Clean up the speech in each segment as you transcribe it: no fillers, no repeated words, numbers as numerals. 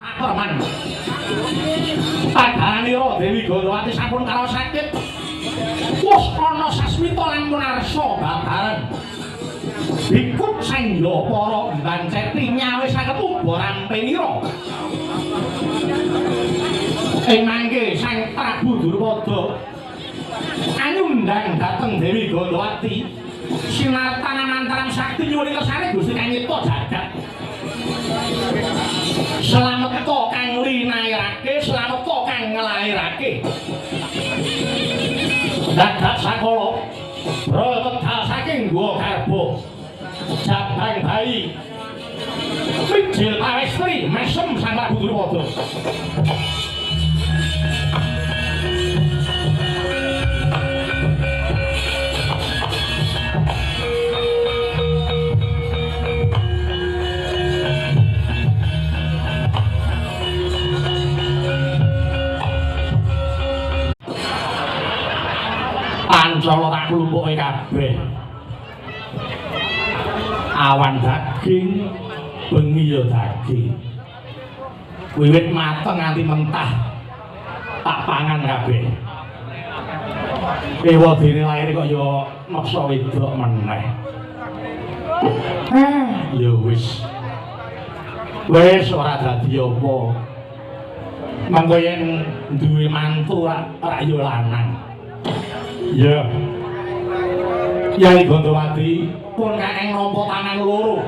Akorman. Padaranira Dewi Gondowati sampun karo sakit. Wus ana sasmita lan munarsa babaran. Bikut sangya para mbanceti nyawisaken uba rampenira. Ing mangke Sang Prabu Drupada anyundang dhateng Dewi Gondowati sinartana mantaran sakti nyuwun kersane Gusti Kang nyipta jagat. Slameta kang linairake, slameta kang nglairake. Dadak sakala bro wedal saking Gua Garba. Jabang bayi mijil pawestri mesem Sang Prabu Drupada. Pancala tak klumpuke kabeh. Awan daging, bengi ya daging. Wiwit mateng nganti mentah tak pangan kabeh. Ewadene lair kok ya meksa wedok meneh. Ya wis. Wis ora dadi apa. Mengko yen duwe mantu rak ya lanang. Ya. Yai Gondowati pun kakang nampa tangan loro.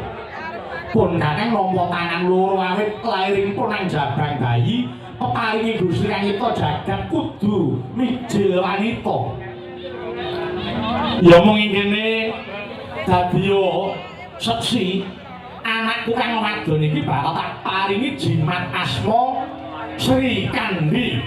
Pun kakang nampa tangan loro awit lairing pun nang jabang bayi peparingi Gusti Kang nyipta jagat kudu mijil wanita. Ya mung ing kene dadi seksi anakku kang wadon iki bakal tak paringi jimat asma Sri Kandi.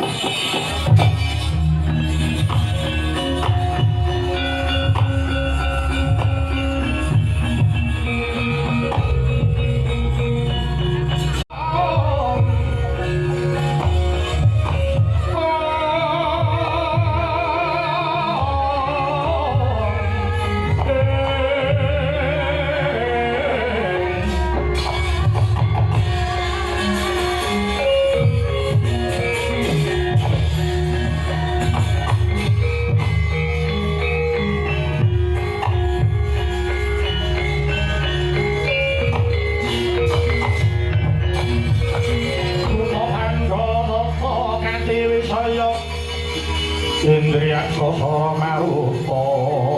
Indriya sasara maruta.